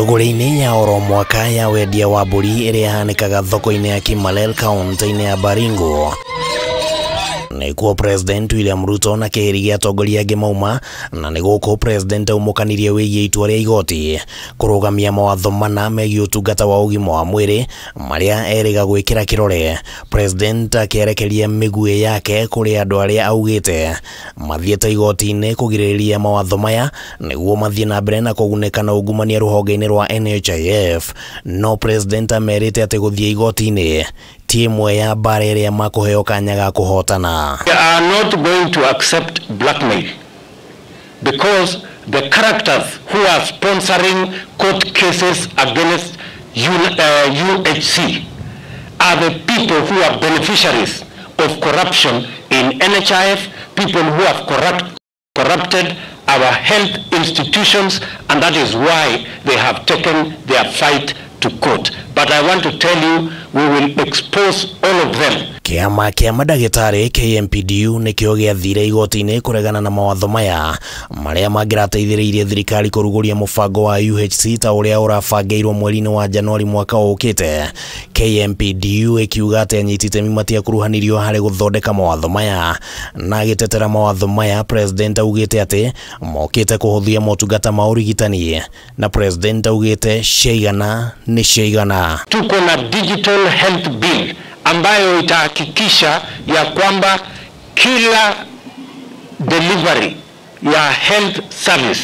Thũgũrĩ-inĩ ya oro mwaka ya wendia wa mbũri ĩrĩa ĩhanĩkaga thoko-inĩ ya Kimalel kaunti-inĩ ya Baringo. Nĩkuo President William Ruto na kĩhĩri gĩa atongoria angĩ mauma, na nĩ gũkũ President aumũkanirie wĩgiĩ itua rĩa igoti kũrũgamia mawatho mana megiĩ ũtungata wa ũgima wa mwĩrĩ marĩa erĩga gwĩkĩra kĩrore. President akĩerekeria mĩguĩ yake kũrĩ andũ arĩa augĩte mathiĩte igoti-inĩ kũgirĩrĩria mawatho maya nĩguo mathiĩ na mbere na kũgunĩka na ungumania rũhonge-inĩ rwa NHIF. No President amerite atĩ gũthiĩ igoti-inĩ ti ĩmwe ya mbara ĩrĩa makũheo kanya ga kũhotana. We are not going to accept blackmail because the characters who are sponsoring court cases against UHC are the people who are beneficiaries of corruption in NHIF, people who have corrupted our health institutions, and that is why they have taken their fight to court. But I want to tell you, we will expose all of them. Kĩama kĩa mandagĩtarĩ KMPDU nĩkĩo gĩathire igoti-inĩ kũregana na mawatho maya marĩa mangĩrateithĩrĩirie thirikari kũrugũria mũbango wa UHC ta ũrĩa ũrabangĩirwo mweri-inĩ wa Januari mwaka ũkĩte. KMPDU ĩkiuga atĩ anyiti itemi matiakuruhanirio harĩ gũthondeka mawatho maya, na agĩtetera mawatho maya President augĩte atĩ mokĩte kũhũthia motungata ma ũrigitani, na President augĩte ciaigana nĩ ciaigana. Tuko na digital health bill ambayo itahakikisha ya kwamba kila delivery ya health service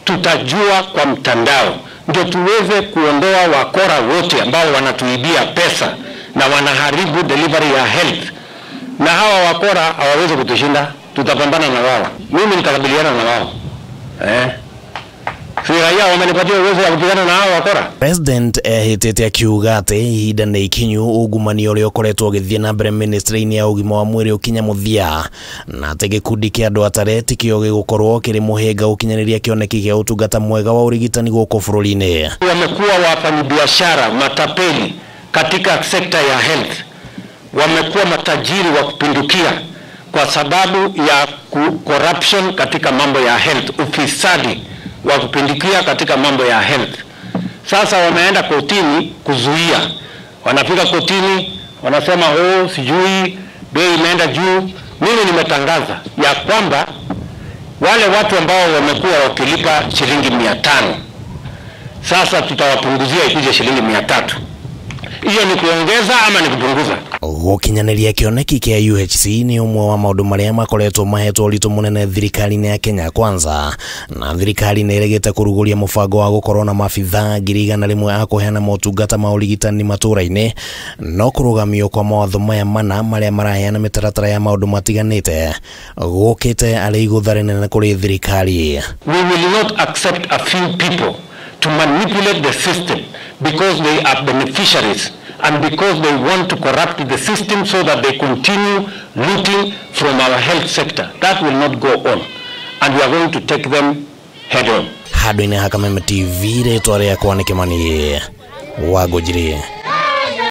tutajua kwa mtandao, ndio tuweze kuondoa wakora wote ambao wanatuibia pesa na wanaharibu delivery ya health. Na hawa wakora hawawezi kutushinda, tutapambana na wao. Mimi nitakabiliana na wao. President ehĩtĩte akiuga atĩ ihinda nĩ ikinyu ungumania ũrĩa ũkoretwo ũgĩthiĩ na mbere ministry-inĩ ya ũgima wa mwĩrĩ ũkinye mũthia, na atĩ gĩkundi kĩa andũ atare tikĩo gĩgũkorwo kĩrĩ mũhĩnga gũkinyanĩria kĩoneki kĩa ũtungata mwega wa ũrigitani gũkũ bũrũri-inĩ. Wamekuwa wafanyabiashara matapeli katika sekta ya health, wamekuwa matajiri wa kupindukia kwa sababu ya corruption katika mambo ya health, ufisadi wa kupindukia katika mambo ya health. Sasa wameenda kotini kuzuia. Wanafika kotini wanasema oh, sijui bei imeenda juu. Mimi nimetangaza ya kwamba wale watu ambao wamekuwa wakilipa shilingi 500 sasa tutawapunguzia ikuje shilingi 300. Hiyo ni kuongeza ama ni kupunguza? Gũkinyanĩria kĩoneki kĩa UHC nĩ ũmwe wa maũndũ marĩa makoretwo mahetwo ũritũ mũnene thirikari-inĩ ya Kenya Kwanza, na thirikari nĩ ĩregete kũrugũria mũbango wa gũkorwo na maabithaa 100,000 a kũheana motungata ma ũrigitani matũũra-inĩ. No kũrũgamio kwa mawatho maya mana marĩa maraheana mĩtaratara ya maũndũ matiganĩte gũkĩte arĩ igũtha rĩnene kũrĩ thirikari. We will not accept a few people to manipulate the system because they are beneficiaries and because they want to corrupt the system so that they continue looting from our health sector. That will not go on, and we are going to take them head on. Handũ-inĩ ha Kameme TV, rĩtwa rĩakwa nĩ Kĩmani wa Ngũnjiri.